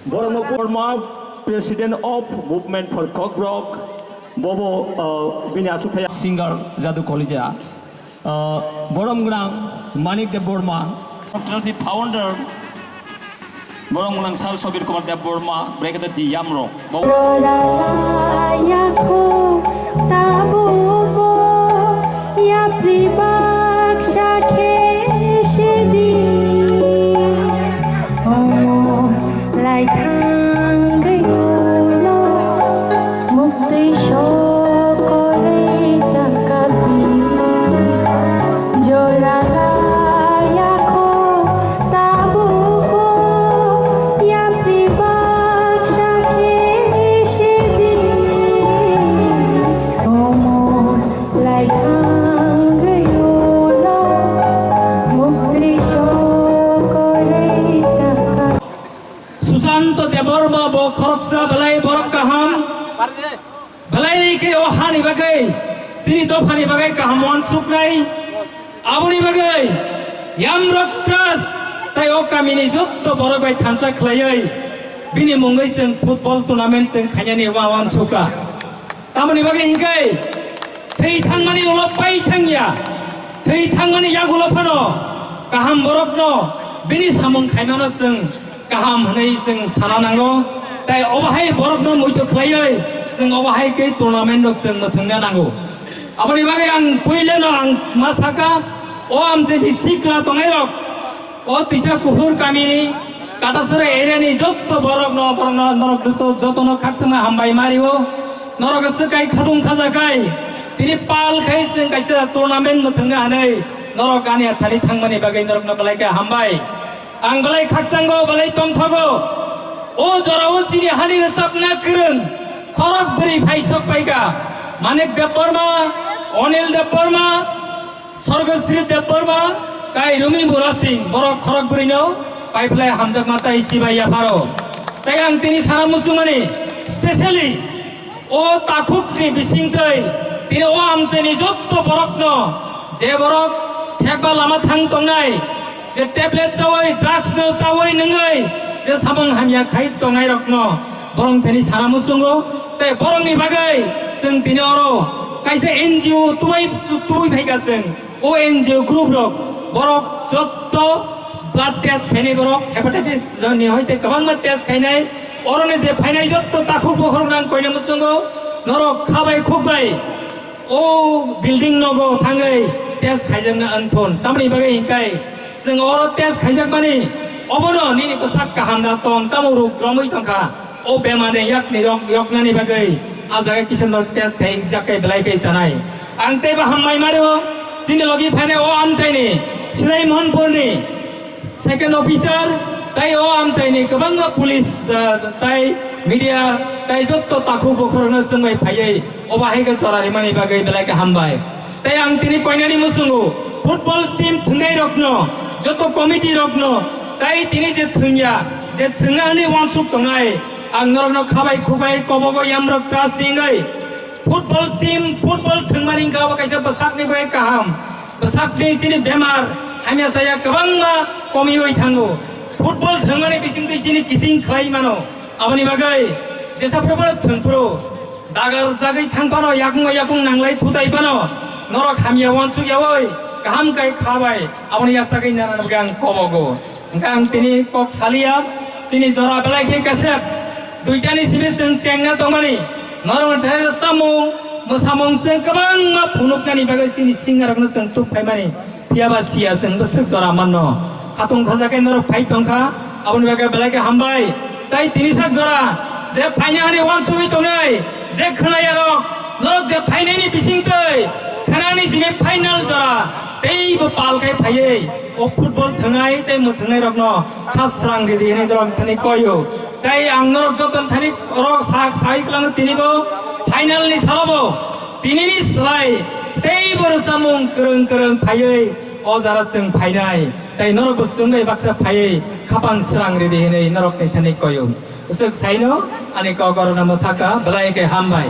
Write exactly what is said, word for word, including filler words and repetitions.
Borok Borma, President of Movement for Kokborok, bobo, uh, bini aswk thaya. Singer Jadu Kolija, uh, borom gwnang Manik Deb Borma, Trust ni founder, borom gwnang Sir Sobir Kumar Deb Borma, Brigadier Yamro. Bo- Chorayakho tabugo yapri baksa khe sidi. Omo lai thangwi ulo muktwi sokorwi tangkardi. Chorayakho tabugo yapri baksa khe sidi. Omo lai thangwi ulo muktwi sokorwi tangkar. Susanto Debbarma bo khoroksa belai borok kaham. Belai khe o hani bagwi, chini dophani bagwi kaham uansuknai. Aboni bagwi Yamrok Trust tai o kamini jotto borok bai thansa khlaiwi bini mungwi chwng football tournament chwng khainani uansukha. Tamoni bagwi hinkhe thwi thangmani ulo pai thangya, thwi thangmani yagulo phano kaham borokno bini samung khaimano chwng kaham hwnwi chwng sana nango, tai obo hai borokno muitu khlaiwi chwng obo hai khe tournament rok chwng mwthangna nango. Aboni bagwi ang puilano ang ma saka, o amchini sikla tongnai rok, o tisa kuphur kamini Katasora area ni jotto borokno, borokno norok jotto, jotono khakchangma hambai mario. Norok swkai khatung khajakai, tini pal khai chwng kaisa tournament mwthangna hanai norok ani athani thangmani bagwi norokno belai khe hambai. Ang belai khakchango, belai tongthogo. O jorao chini hani rwchapna kwrwng khorok bwrwi phai sok paikha. Manik Debbarma, Onil Debbarma, Sorgosri Debbarma, tai Rumi Mura Singh, borok khorok bwrwino paiphlai hamjakma tai chibai yapharo. Tai ang tini sana muchungmani, specially o takhukni bisingtwi tini o amchaini jotto borokno, je borok phekba lama thang tongnai, je tablet chawi, drugs no chawi nungwi, je samung hamya khai tongnai rokno, borok thani sana muchungo, tei borokni bagwi chwng tini oro kaisa N G O tubai, tubui phaikha chwng. O N G O group rok borok jotto blood test khainai borok, hepatitis ni hoite kwbangma test khainai, oroni je phainai jotto takhuk bokhorok nang koina muchungo, norok khabai khukbai o building nogo thangwi test khaijakna anthon. Tamoni bagwi hinkai chwng oro test khaijakmani obono nini bwsak kaham da tong tamo ruk romwi tongkha. O bemani yakni yok, yoknani bagwi a jaga kisa norok test khai jak khai belai khai sanai. Ang teibo hambai mario, chini logi phainai o amchaini Silai Mohanpurni second officer, tai o amchaini kwbangma police, ah, tai media, tai jotto takhuk bokhorokno swngbai phaiwi obo hai khe jora rimani bagwi belai khe hambai. Tai ang tini koinani muchungo football team thwngnai rokno, joto committee rokno, tai tini je thwngya, je thwngna hwnwi uansuk tongnai, ang norokno khabai khubai kobogo Yamrok Trust ni wngwi football team, football thwngmani wngkha obo kaisa bwsakni bagwi kaham. Bwsakni chini bemar hamya saya kwbangma komiwi thango. Football thwngmani bisingtwi chini kiching khlai mano. Aboni bagwi jesa phuru phuru thwng phuru dagar jagwi thang phano, yakung yakung nanglai thutai phano, norok hamya uansuk yaui kaham kai kha bai, aboni yasagwi nana bagwi ang kobogo. Hwnkhe ang tini kok saliya, chini jora belai khe kesep, duitani simi chwng chengna tongmani, norok thai samung, mwsamung chwng kwbangma phunuknani bagwi chini singarokno chwng tuk phaimani. Phiya ba siya chwng bwswk jora manno. Khatung khaja khe norok phai tongkha, aboni bagwi belai khe hambai. Tai tini sak jora je phaina hani uansugwi tongnai, je khwnaya rok, norok je phainaini bisingtwi khwnani simi final jora, teibo pal khai phaiwi o football thwngnai tei mwthwngnai rokno kha srang ridi hinwi norok thani koyo. Tai ang norok joto thani oro sak sai kwlango tinibo final ni salobo. Tinini slai teibo rwchapmung kwrwng kwrwng phaiwi o jora chwng phainai, tai norokbo chwng bai baksa phaiwi khapang srang ridi hinwi norokni thani koyo. Bwswk saino ani kok orono mwthaka, belai khe hambai.